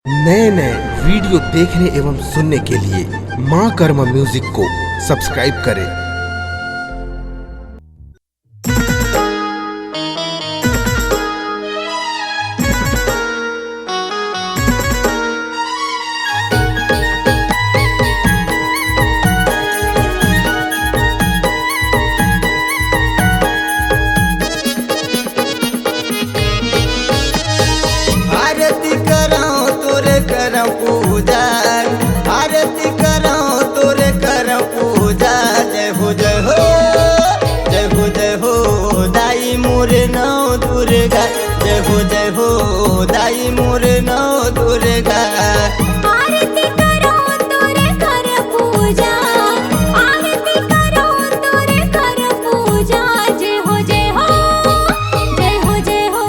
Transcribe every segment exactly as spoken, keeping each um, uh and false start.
नए नए वीडियो देखने एवं सुनने के लिए माँ कर्मा म्यूजिक को सब्सक्राइब करें। आरती करौं तोरे करौं पूजा, आरती करौं तोरे करौं पूजा। जय हो जय हो, जय हो जय हो, दाई मोरे नौ दुर्गा। जय हो जय हो, दाई मोरे नौ दुर्गा। आरती करौं तोरे करौं पूजा, आरती करौं तोरे करौं पूजा। जय हो जय हो, जय हो जय हो,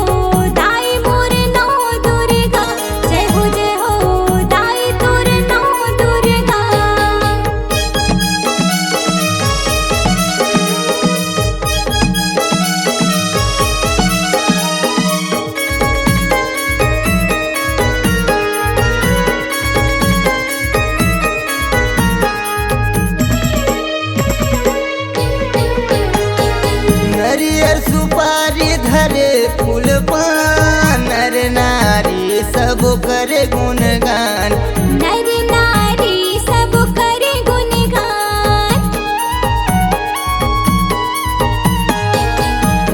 दाई मोरे नौ दुर्गा। जय हो जय हो, दाई तोरे नौ दुर्गा। नरियर सुपारी धरे फूल पान, नर नारी सब करे गुणगान। नर नारी सब करे गुणगान।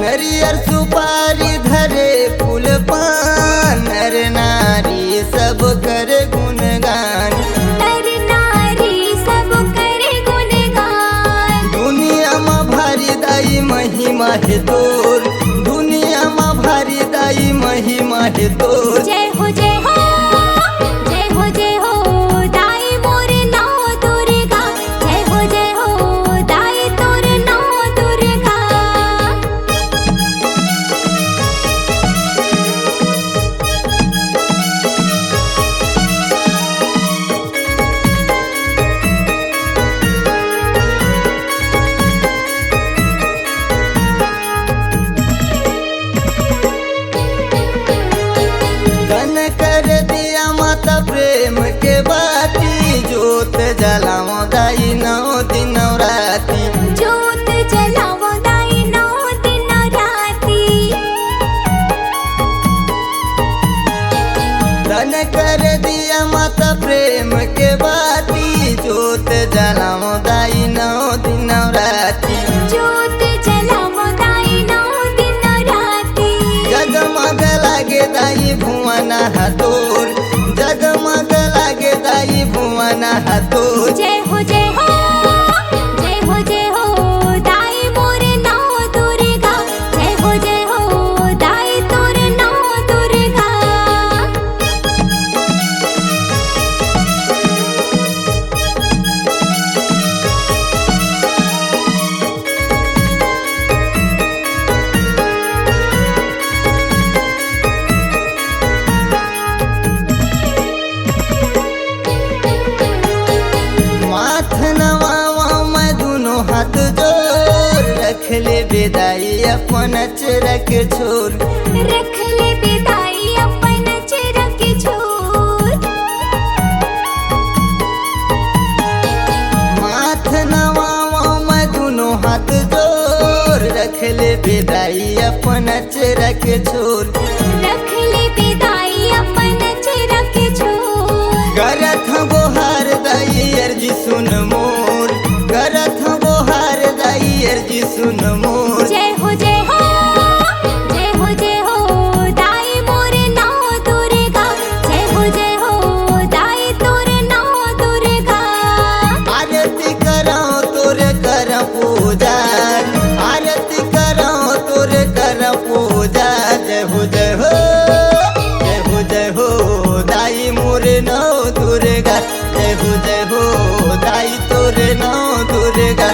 नरियर सुपारी धरे फूल पान, नर नारी सब करे गुणगान। नर नारी सब करे गुणगान। दुनिया म भारी दाई महिमा हे तोर, दुनिया म भारी दाई महिमा हे तोर। जय हो जय हो, जय हो जय हो, दाई मोर नौ दुर्गा। जय हो जय हो, दाई तोर नौ दुर्गा। कन कर दिया माता प्रेम के बाती, जोत जलावो दाई नौ दिन राती। जोत जलावो दाई नौ दिन राती। कन कर दिया माता प्रेम के बाती, जोत जलावो दाई नौ दिन राती। जोत जलावो दाई नौ दिन राती। जगमग लागे दाई भुवन ह तोर, जगमग लागे दाई भुवन ह तोर। जय हो जय हो, जय हो जय हो, दाई मोर नौ दुर्गा। जय हो जय हो, दाई तोर नौ दुर्गा। माथ नवावा मैं दुनो हाथ जोर, रख ले बेदाई अपन अचरा के छोर। रख ले बेदाई अपन अचरा के छोर। माथ नवावा मैं दुनो हाथ जोर, रख ले बेदाई अपन अचरा के छोर। रख ले बेदाई अपन अचरा के छोर। करत हँव गोहार दाई अर्जी सुन मोर, करत हँव गोहार दाई अर्जी सुन मोर। जय हो जय हो, जय हो जय हो, दाई मोर नौ दुर्गा। जय हो जय हो, दाई तोर नौ दुर्गा। आरती करौं तोर करौं पूजा, आरती करौं तोर करौं पूजा। जय हो जय हो, जय हो जय हो, दाई मोर नौ दुर्गा। जय हो जय हो, दाई तोर नौ दुर्गा।